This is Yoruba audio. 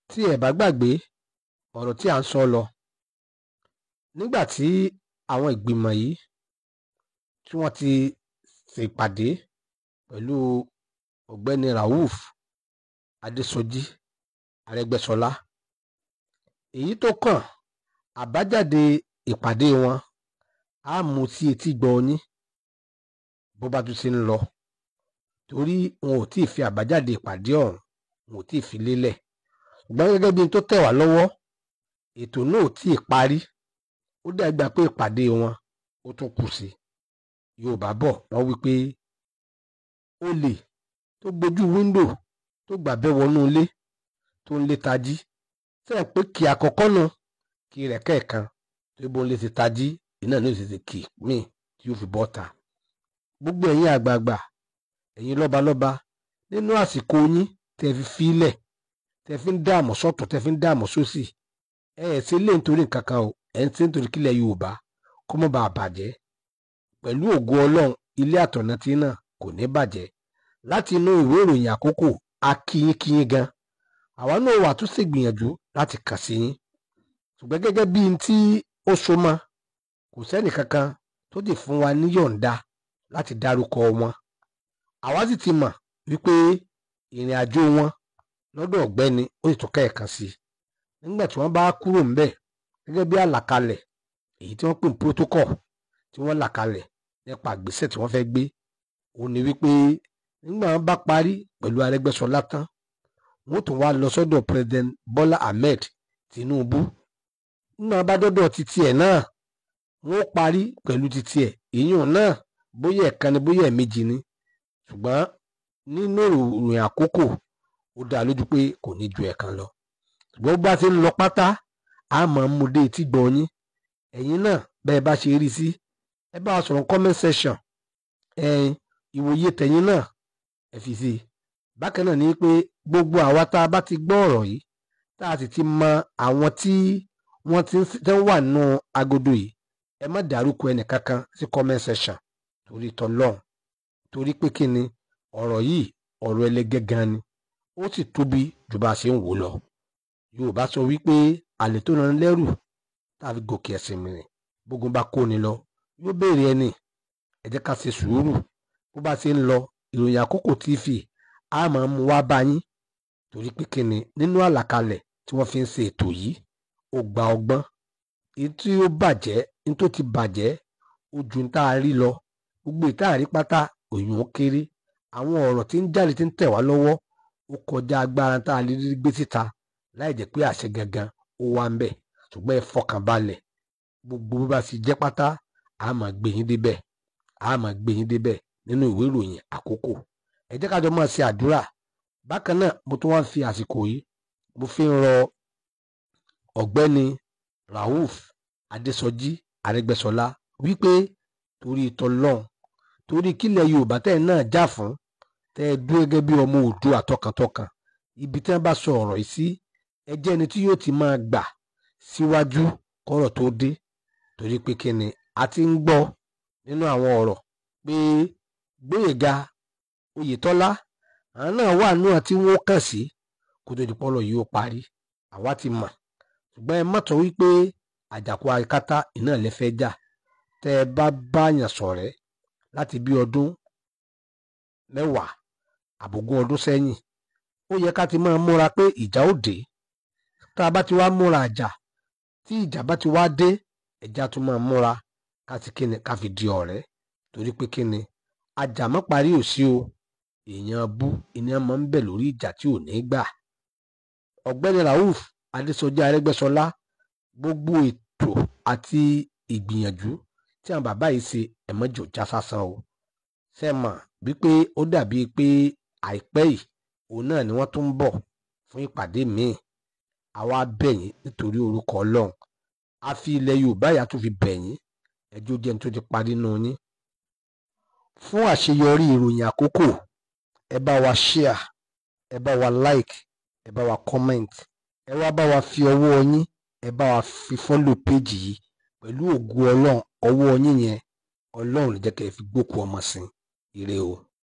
Tí ẹ bá gbàgbé ọ̀rọ̀ tí à ń sọ lọ, nígbà tí àwọn ìgbìmọ̀ yìí tí wọ́n ti ṣèpàdé pẹ̀lú Ọ̀gbẹ́ni Rauf Adésọjí Arẹ́gbẹ́ṣọlá, èyí tó kàn àbájáde ìpàdé wọn á mú sí etí gbọ́ yín bó bá tún ṣe ń lọ, torí wọn ò tí ì fi àbájáde ìpàdé ọ̀hún, wọn ò tí ì fi lélẹ̀. Ṣùgbọ́n gẹ́gẹ́ bí n tó tẹ̀ wá lọ́wọ́, ètò náà ò tí ì parí. Ó dàgbà pé ìpàdé wọn ó tún kù sí. Yorùbá bọ̀, wọ́n wí pé olè tó gbójú wíńdò tó gbàbẹ́ wọnú ilé tó ń lé tají, sẹ́yìn pé kì àkọ́kọ́ nu kí rẹ̀ kẹ́ẹ̀kan tó bó ń lé ti tají, iná ní òsì kì míì tí yóò fi bọ́ ta. Gbogbo ẹ̀yin àgbààgbà, ẹ̀yin lọ́balọ́ba, nínú àsìkò yín tẹ́ fi fílẹ̀, tẹ́ fi ń dààmú sọ́tún, tẹ́ fi ń dààmú sósì, ẹ ẹ̀ ṣe lé nítorí nǹkan kan o, ẹ̀ ń ṣe nítorí kílẹ̀ Yorùbá kó má bàa bàjẹ́. Pẹ̀lú ògo Ọlọ́run, ilé àtọ̀nà tí náà kò ní bàjẹ́. Láti inú ìwé ìròyìn Àkókò, a kí yín kí yín gan. Àwa náà wà tún ṣègbìyànjú láti kàn sí yín. Ṣùgbọ́n gẹ́gẹ́ bí n tí ó so mọ́, kò sẹ́nì kankan tó lè fún wa níyọ̀ǹda láti dárúkọ wọn. Àwa sì ti mọ̀ wípé ìrìn àjò wọn lọ́dọ̀ ọ̀gbẹ́ni ó sì tún kẹ́ẹ̀kan sí i. Nígbà tí wọ́n bá kúrò ńbẹ̀, gẹ́gẹ́ bí àlàkalẹ̀ èyí tí wọ́n pè ní protocol tí wọ́n là kalẹ̀ nípa ìgbésẹ̀ tí wọ́n fẹ́ gbé, òun ni wípé nígbà wọ́n bá parí pẹ̀lú Arẹ́gbẹ́ṣọlá tán, wọ́n tún wá lọ sọ́dọ̀ President Bola Ahmed Tinubu. Nígbà wọ́n bá dọ́dọ̀ titi ẹ̀ náà, wọ́n parí pẹ̀lú titi ẹ̀, ìyún náà bóyá ẹ̀kan ni bóyá ẹ̀ẹ̀mejì ni. Ṣùgbọ́n nínú ìròyìn Àkókò, ó dá lójú pé kò ní ju ẹ̀kan lọ. Ṣùgbọ́n bó bá ti ń lọ pátá, a máa ń mú dé etí gbọ́ yín. Ẹ̀yin náà bẹ́ẹ̀ bá ṣe rí sí, ẹ bá wa sọ̀rọ̀ comment section. Ẹ̀yin ìwòye tẹ̀yin náà ẹ fi sí i. Bákan náà ni pé gbogbo àwa tá a bá ti gbọ́ ọ̀rọ̀ yìí, tá a sì ti mọ àwọn tí wọ́n ti ń wà nínú agodo yìí, ẹ má dárúkọ ẹnì kankan sí comment section torí tọlọ́run. Torí pé kí ni ọ̀rọ̀ yìí, ọ̀rọ̀ ẹlẹgẹ́ gan ni, ó sì tóbi ju bá a ṣe ń wò lọ. Yorùbá sọ wípé àlè tó rán lẹ́rù tá a fi gòkè ẹ̀sìn mìíràn, bógun bá kó ni lọ, yóò béèrè ẹni. Ẹ jẹ́ ká ṣe sùúrù. Bó bá ṣe ń lọ, ìròyìn Àkókò TV á máa mú wá bá yín. Torí pé kí ni nínú àlàkalẹ̀ tí wọ́n fi ń ṣe ètò yìí, ó gba ọgbọ́n. Èyí tí ó bàjẹ́, ní tó ti bàjẹ́, ó ju ní tá a rí lọ. Gbogbo ìta àrí pátá òyìn ó kéré. Àwọn ọ̀rọ̀ tí ń jáde tí ń tẹ̀ wá lọ́wọ́, ó kọjá agbára tá a lè rí gbé síta láì jẹ́ pé àṣẹ gangan ó wà ń bẹ̀. Ṣùgbọ́n ẹ fọkàn balẹ̀, gbogbo bó bá ṣe jẹ́ pátá, a máa gbé yín débẹ̀, a máa gbé yín débẹ̀ nínú ìwé ìròyìn Àkókò. Ẹ jẹ́ ká jọ máa ṣe àdúrà. Bákan náà, mo tún wá ń fi àsìkò yìí, mo fi ń rọ Ọ̀gbẹ́ni Rauf Adésọjí Arẹ́gbẹ́ṣọlá wípé torí tọlọ́run, torí kílẹ̀ Yorùbá tẹ́ ẹ náà jà fún, tẹ́ ẹ dúró gẹ́gẹ́ bí ọmọ Oòduà tọkàntọkàn, ibi tí wọ́n bá sọ ọ̀rọ̀ yìí sí, ẹ jẹ́ ẹni tí yóò ti máa gbà síwájú kọ́rọ̀ tó dé. Torí pé kí ni a ti ń gbọ́ nínú àwọn ọ̀rọ̀ pé Gbóyèga Oyètọ́lá, àwọn náà wà nínú àwọn tí wọ́n kàn sí kó tó di pọ́lọ̀ yìí ó parí. Àwa ti mọ̀. Ṣùgbọ́n ẹ má sọ wípé àjàkú akátá iná lẹ fẹ́ jà. Tẹ́ ẹ bá báyàn ṣọ̀rẹ́ láti bí ọdún mẹ́wàá àbógún ọdún sẹ́yìn, ó yẹ ká ti máa múra pé ìjà ó dé. Tá a bá ti wá múra àjà, tí ìjà bá ti wá dé, ẹja tún máa múra ká ti kíni ká fi di ọ̀rẹ́. Torí pé kí ni àjà mọ́ parí ò sí o. Èèyàn bú iná máa ń bẹ̀ lórí ìjà tí ò ní gbà. Ọ̀gbẹ́ni Rauf Adésọjí Arẹ́gbẹ́ṣọlá, gbogbo ètò àti ìgbìyànjú tí àwọn bàbá yìí ṣe, ẹ má jò já sásán o. Ṣé mọ̀ wípé ó dàbí pé àìpẹ́ yìí òun náà ni wọ́n tún ń bọ̀ fún ìpàdé míì. Àwa bẹ̀ yín nítorí orúkọ Ọlọ́run. A fi ilẹ̀ Yorùbá yà tún fi bẹ̀ yín. Ẹjọ́ jẹ́ ẹni tó ti parí nínú yín. Fún àṣeyọrí ìròyìn Àkókò, ẹ bá wa share, ẹ bá wa like, ẹ bá wa comment, ẹ wá bá wa fi ọwọ́ yín, ẹ bá wa fi follow page yìí. Pẹ̀lú ògo Ọlọ́run, ọwọ́ yín yẹn, Ọlọ́run lè jẹ́ kí ẹ fi gbókùú ọmọ sin. Ire o.